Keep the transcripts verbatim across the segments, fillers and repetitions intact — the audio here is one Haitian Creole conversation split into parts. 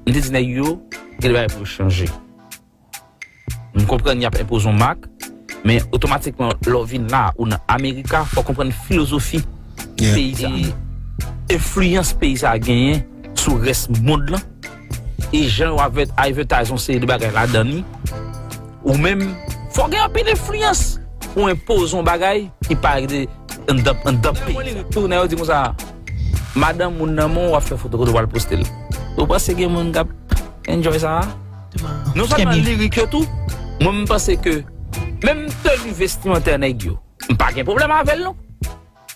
M te di nèg yo, gen de bagay pou yo chanje. M konprann y ap enpoze yon mak, men otomatikman, lè w vin la, ou nan Amerika, fò w konprann filozofi peyi sa. E enfliyans peyi sa genyen sou rès mond lan. E jan yo advertise yon seri de bagay ladan li. Ou menm, fò w gen anpil enfliyans pou enpoze yon bagay ki pa egziste anndan, anndan peyi sa. Tou, nèg yo di konsa, madanm moun nan men w, w ap fè foto kote w al poste l. Ou panse gen moun k ap enjoy sa? Non sèlman lirik yo tou, mwen m panse ke menm teni vestimantè nèg yo, m pa gen pwoblèm avè l non.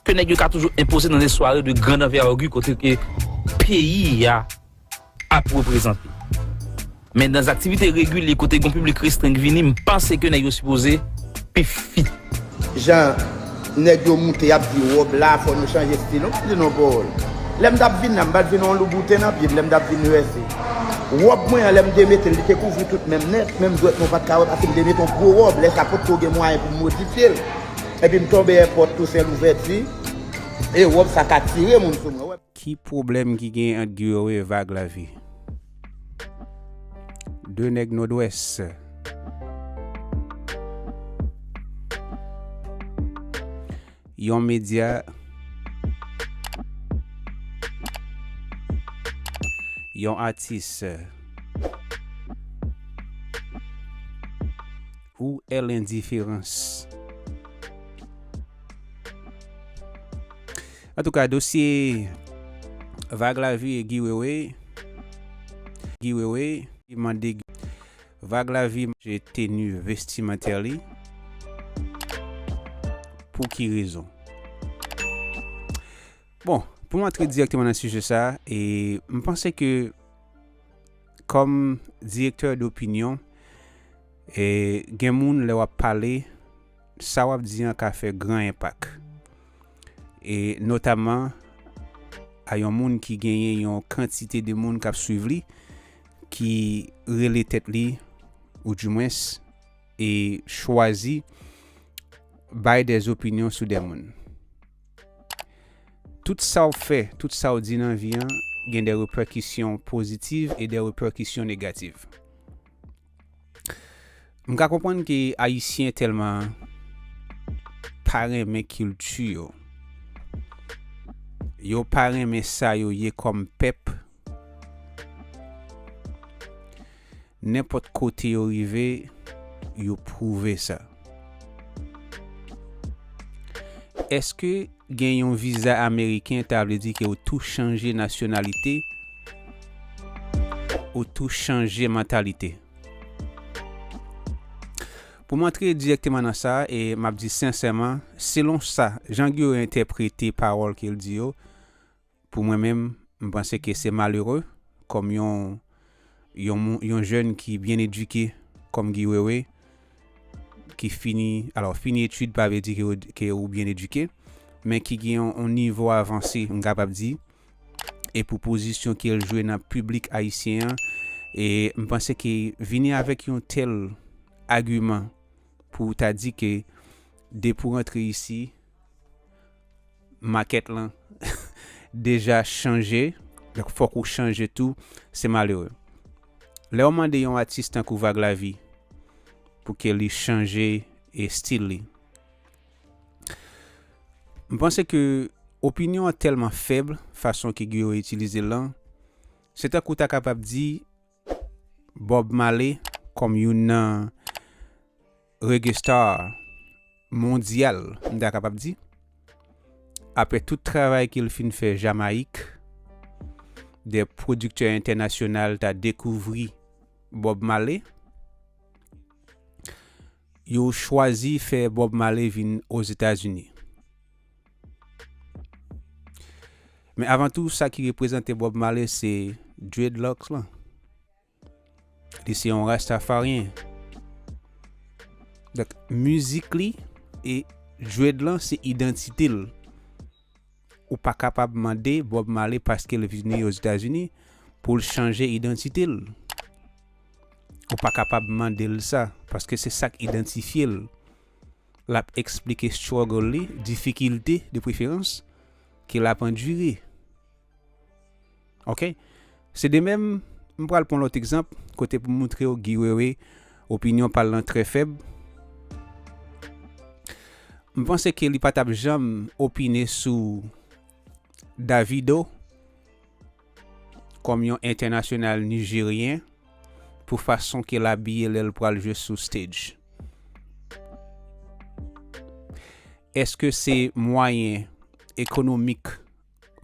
Ke nèg yo ka toujou enpoze nan de sware de grande envergure kote ke peyi a ap reprezante. Men nan aktivite regilye kote gon piblik restren k vini, m panse ke nèg yo sipoze pi fit. Jan nèg yo moute, y ap di wòb la, fò nou chanje stil. Ou di non, Pawòl. Lè m t ap vin la, m pa t vin yon loubouten nan pye m, lè m t ap vin U S A. Wòb mwen an, lè m te mete l, li te kouvri tout men m nèt, menm dwèt mwen w pa t ka wè, paske m te mete yon gwo wòb, lè sa potko gen mwayen pou m modifye l. Epi m tonbe èpòt Tousen Louvèti, e wòb sa ka tire moun sou mwen. Ki pwoblèm ki gen ant Guy Wewe e Vag Lavi? De nèg Nòdwès. Yon medya, yon atis. Où est l'indifférence? Antouka, dosye Vag Lavi e Guy Wewe. Guy Wewe, li mande Vag Lavi chanje teni vestimantè li. Pou ki rezon? Bon, pou m antre dirèkteman nan sijè sa, e m panse ke kòm direktè dopinyon, e gen moun lè w ap pale, sa w ap di an ka fè gran enpak. E notaman a yon moun ki genyen yon kantite de moun k ap swiv li, ki rele tèt li, oudimwens, e chwazi bay des opinions sou des moun. Tout sa w fè, tout sa w di nan vi an, gen de repèkisyon pozitiv e de repèkisyon negativ. M ka konprann ke Ayisyen tèlman pa renmen kilti yo. Yo pa renmen sa yo ye kòm pèp. Nenpòt kote yo rive, yo pwouve sa. Èske gen yon viza ameriken, ta vle di ke w tou chanje nasyonalite, ou tou chanje mantalite? Pou m antre dirèkteman nan sa, e m ap di sensèman, selon sa, jan Guy Wewe entèprete pawòl ke l di yo, pou mwen menm, m panse ke se malere, kòm yon, yon moun, yon jèn ki byen edike, kòm Guy Wewe, ki fini, alò, fini etid pa vle di ke, ke ou byen edike, men ki gen yon, yon nivo avanse, m kapab di, e pou pozisyon ke l jwe nan piblik ayisyen an, e m panse ke vini avèk yon tèl agiman pou w ta di ke depi w rantre isi, makèt lan deja chanje, donk fòk ou chanje tou, se malere. Lè w mande yon atis tankou Vag Lavi pou ke li chanje estil li, m panse ke opinyon an tèlman fèb, fason ke Guy Wewe itilize l lan, se tankou w ta kapab di Bob Marley kòm youn nan reggae star mondyal, m ta kapab di. Apre tout travay ke l fin fè Jamayik, de pwodiktè entènasyonal ta dekouvri Bob Marley, yo chwazi fè Bob Marley vin Ozetazini. Men avan tou, sa ki reprezante Bob Marley se dreadlocks lan. Li se yon Rastafaryen. Donk, mizik li e dread lan se idantite l. Ou pa kapab mande Bob Marley, paske l vini Ozetazini, pou l chanje idantite l. Ou pa kapab mande l sa, paske se sa k idantifye l. L ap eksplike struggle li, difikilte de preferans, ke l ap andire. Oke? Se de menm m pral pran lòt egzanp, kote pou moutre w Guy Wewe, opinyon pa l lan trè fèb. M panse ke li pa t ap janm opine sou Davido kòm yon entènasyonal nijeryen pou fason ke l abiye lè l pral jwe sou stage. Èske se mwayen ekonomik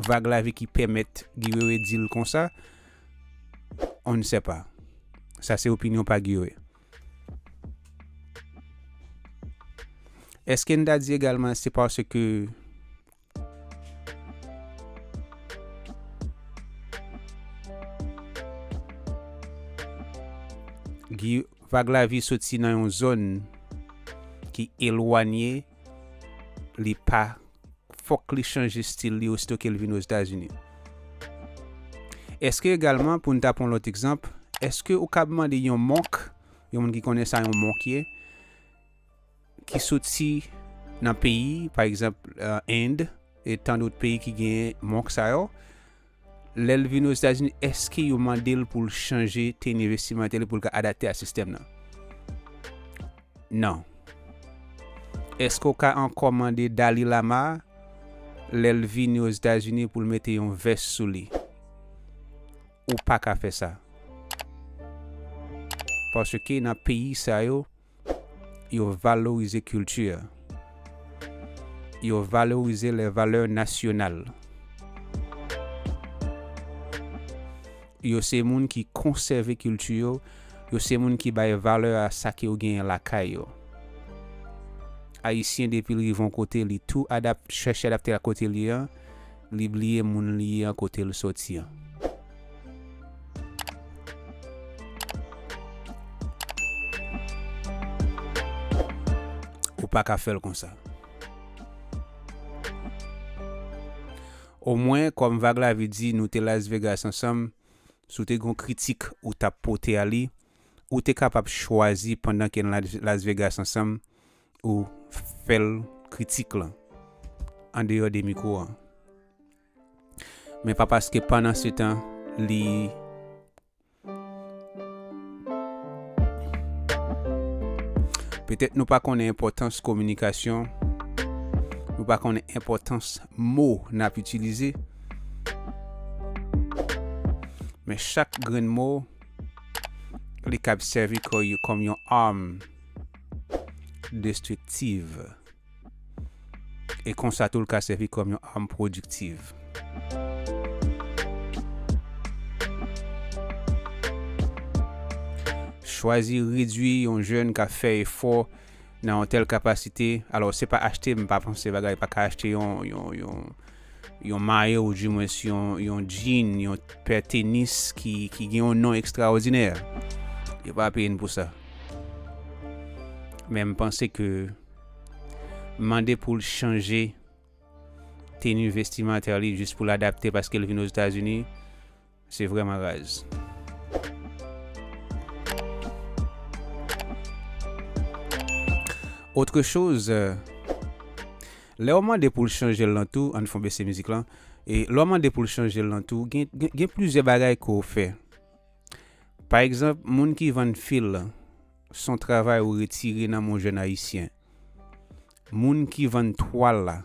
Vag Lavi ki pèmèt Guy Wewe di l konsa? On ne sait pas. Sa se opinyon pa Guy Wewe. Èske n ta di egalman se paske Guy, Vag Lavi soti nan yon zòn ki elwanye, li pa, fòk li chanje stil li osito ke l vin Ozetazini. Èske egalman, pou n ta pran lòt egzanp, èske ou kab mande yon monk, yon moun ki konnen sa yon monk ye, ki soti nan peyi, pa egzanp, euh, End, e tan dòt peyi ki genyen monk sa yo, lè l vin Ozetazini, èske yo mande l pou l chanje teni vestimantè li pou l ka adapte a sistèm nan? Non. Èske w ka ankò mande Dalai Lama lè l vini Ozetazini pou l mete yon vès sou li? Ou pa ka fè sa. Paske nan peyi sa yo, yo valorize kilti. Yo valorize les valeurs nationales. Yo se moun ki konsève kilti yo. Yo se moun ki bay valè a sa ke yo genyen lakay yo. Ayisyen, depi l rive yon kote, li tou adap-, chèche adapte a kote li an, li bliye moun li ye an, kote l soti an. Ou pa ka fè l konsa. Omwen, kòm Vag Lavi di, nou te Las Vegas ansanm, si w te gen yon kritik ou t ap pote a li, ou te kapab chwazi pandan ke n Las, Las Vegas ansanm, ou fè l kritik lan, andeyò de mikwo an. Men pa paske pandan se tan, li Petèt nou pa konnen enpòtans kominikasyon, nou pa konnen enpòtans mo n ap itilize, men chak grenn mo, li kab sèvi kò-, kòm yon arm destriktiv. E konsa tou, l ka sèvi kòm yon arm pwodiktiv. Chwazi redwi yon jèn k ap fè efò nan yon tèl kapasite. Alò, se pa achte, m pa panse bagay, pa ka achte yon, yon, yon, yon mayo, oudimwens yon, yon jean, yon pè tenis ki, ki gen yon non ekstraòdinè. Yo pa peye n pou sa. Men m panse ke mande pou l chanje teni vestimantè li jis pou l adapte paske l vin Ozetazini, se vrèman raz. Autre chose, lè w mande pou l chanje l lan tou, ann fon bese mizik lan, e lè w mande pou l chanje l lan tou, gen, gen, gen plizyè bagay ke w fè. Pa egzanp, moun ki vann fil lan, se yon travay ou retire nan men yon jèn ayisyen. Moun ki vann twal la,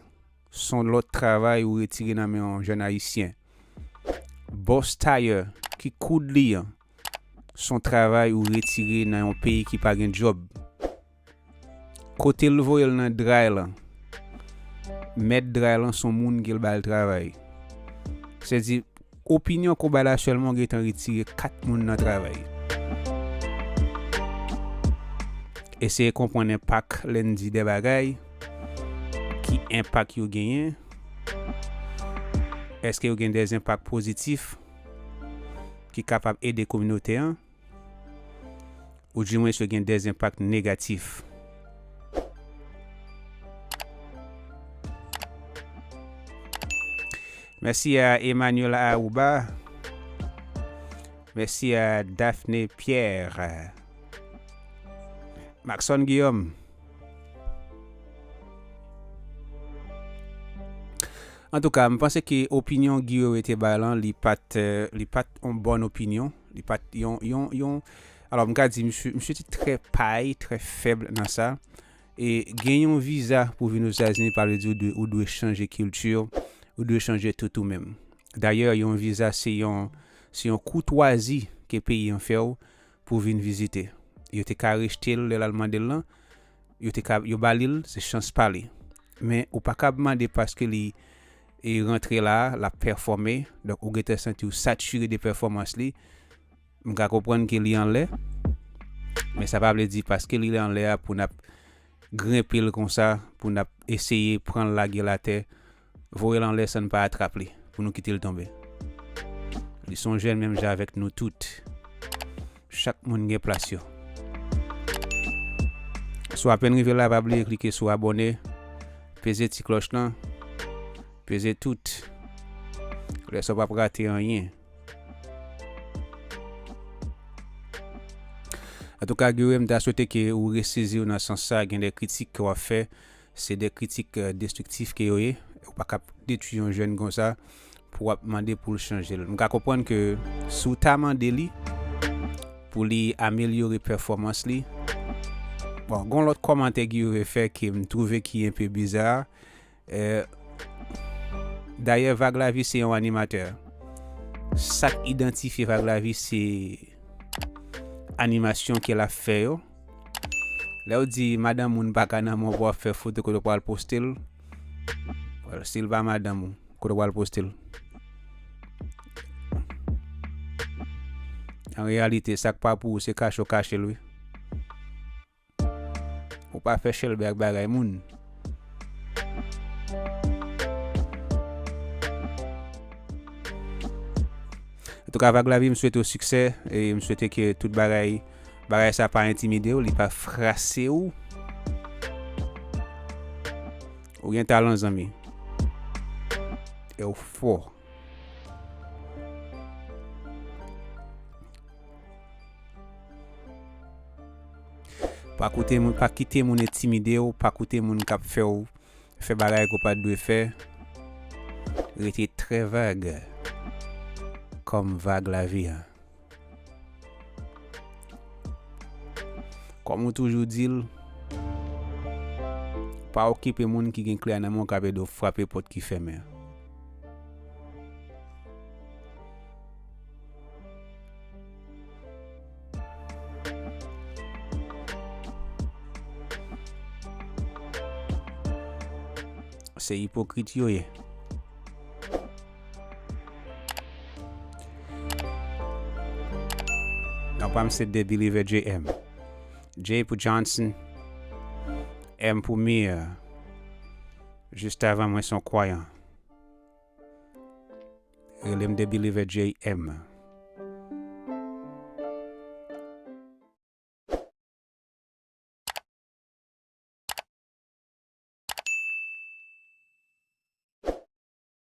se yon lòt travay ou retire nan men yon jèn ayisyen. Bòs tayè ki koud li an, se yon travay ou retire nan yon peyi ki pa gen djòb. Kote l voye l nan dray lan, mèt dray lan se yon moun ke l ba l travay. Sèdi, opinyon ke w bay la sèlman, w gentan retire kat moun nan travay. Eseye konprann enpak lè n di de bagay. Ki enpak yo genyen? Èske yo gen de enpak pozitif ki kapab ede kominote an? Oudimwens yo gen de enpak negatif. Mèsi a Emmanuel Aouba. Mèsi a Daphné Pierre. Maxon Guillaume. Antouka, m panse ke opinyon Guy Wewe te bay lan, li pa t, eh, li pa t yon bòn opinyon. Li pa t yon, yon, yon, alò, m ka di, misye, misye te trè pay, trè fèb nan sa. E gen yon viza pou vin Ozetazini, pa vle di ou dwe, ou dwe chanje kilti, ou dwe chanje tout ou menm. Dayè, yon viza se yon, se yon koutwazi ke peyi an fè w pou vin vizite. Yo te ka rejte l lè l al mande l lan, yo te ka, yo ba li l, se chans pa li. Men ou pa kab mande paske li e rantre la, l ap pèfòme, donk ou gentan santi w satire de pèfòmans li. M ka konprann ke li anlè, men sa pa vle di paske li anlè a pou n ap grenpe l konsa, pou n ap eseye pran l lage l atè, voye l anlè san n pa atrap li, pou nou kite l tonbe. Li se yon jèn menm jan avèk nou tout. Chak moun gen plas yo. Si w apèn rive la, pa bliye klike sou abòne, peze ti klòch lan, peze tout. Lè sa w p ap rate anyen. Antouka, Guerrier, m ta swete ke ou resezi w nan sans sa, gen de kritik ke w ap fè, se de kritik, euh, destriktif ke yo ye. Ou pa ka ap detwi yon jèn konsa pou w ap mande pou l chanje l. M ka konprann ke si w ta mande li pou li amelyore pèfòmans li, bon, gen yon lòt kòmantè Guerrier fè ke m twouve ki enpe biza. Euh, dayè, Vag Lavi se yon animatè. Sa k idantifye Vag Lavi se animasyon ke l ap fè yo. Lè w di madanm moun pa ka nan men w pou w ap fè foto kote w pral poste l, well, si l pa madanm ou, kote w pral poste l? An reyalite, sa k pa pou ou, se kache w kache l, wi. Ou pa fè chèlbè ak bagay moun. Antouka, Vag Lavi, m swete w siksè e m swete ke tout bagay, bagay sa pa entimide w, li pa frase w. Ou gen talan, zanmi. E w fò. Pa koute moun, pa kite moun entimide w, pa koute moun k ap fè w fè bagay ke w pa t dwe fè. Rete trè vag kòm Vag Lavi a. Kòm ou toujou di l, pa okipe moun ki gen kle a nan men w k ap ede w frape pòt ki fèmen an. Se ipokrit yo ye. Non pa m se The Believer J M. J pou Johnson. M pou Mir. Jis avan mwen se yon kwayan. Rele m The Believer J M.